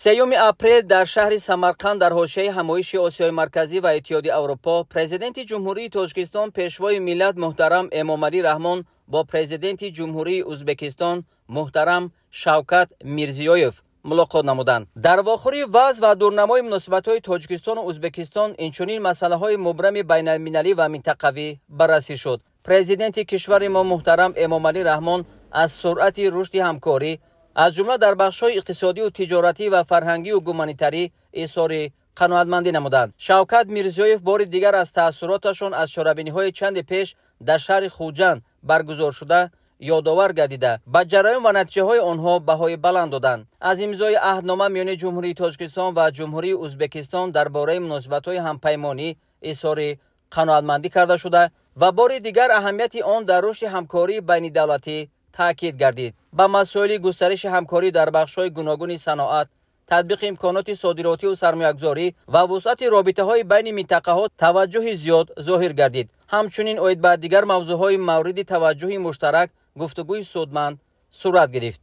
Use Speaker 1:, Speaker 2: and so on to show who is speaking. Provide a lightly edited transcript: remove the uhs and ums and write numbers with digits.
Speaker 1: 3 апрел дар шаҳри Самарқанд дар ҳошияи ҳамоиши Осиёи Марказӣ ва Иттиҳоди Аврупо Президенти Ҷумҳурии Тоҷикистон, Пешвои миллат муҳтарам Эмомалӣ Раҳмон бо Президенти Ҷумҳурии Ӯзбекистон муҳтарам Шавкат Мирзиёев мулоқот намуданд. Дар вохӯрӣ вазъ ва дурнамои муносибатҳои Тоҷикистону Ӯзбекистон, инчунин масъалаҳои мубрами байналмилалӣ ва минтақавӣ баррасӣ шуд. Президенти кишвари мо муҳтарам Эмомалӣ Раҳмон аз суръати рушди ҳамкорӣ, аз ҷумла дар бахшҳои иқтисодию тиҷоратӣ ва фарҳангию гуманитарӣ изҳори қаноатмандӣ намуданд. Шавкат Мирзиёев бори дигар аз таассуроташон аз чорабиниҳои чанде пеш дар шаҳри Хуҷанд баргузоршуда ёдовар гардида, ба ҷараён ва натиҷаҳои онҳо баҳои баланд доданд. Аз имзои аҳднома миёни Ҷумҳурии Тоҷикистон ва Ҷумҳурии Ӯзбекистон дар бораи муносибатҳои ҳампаймонӣ изҳори қаноатмандӣ карда шуда ва бори дигар аҳамияти он дар рушди ҳамкории байнидавлатӣ таъкид гардид. Ба масоили густариши ҳамкорӣ дар бахшҳои гуногуни саноат, татбиқи имконоти содиротиву сармоягузорӣ ва вусъати робитаҳои байни минтақаҳо таваҷҷӯҳи зиёд зоҳир гардид. Ҳамчунин оид ба дигар мавзӯъҳои мавриди таваҷҷӯҳи муштарак гуфтугӯи судманд сурат гирифт.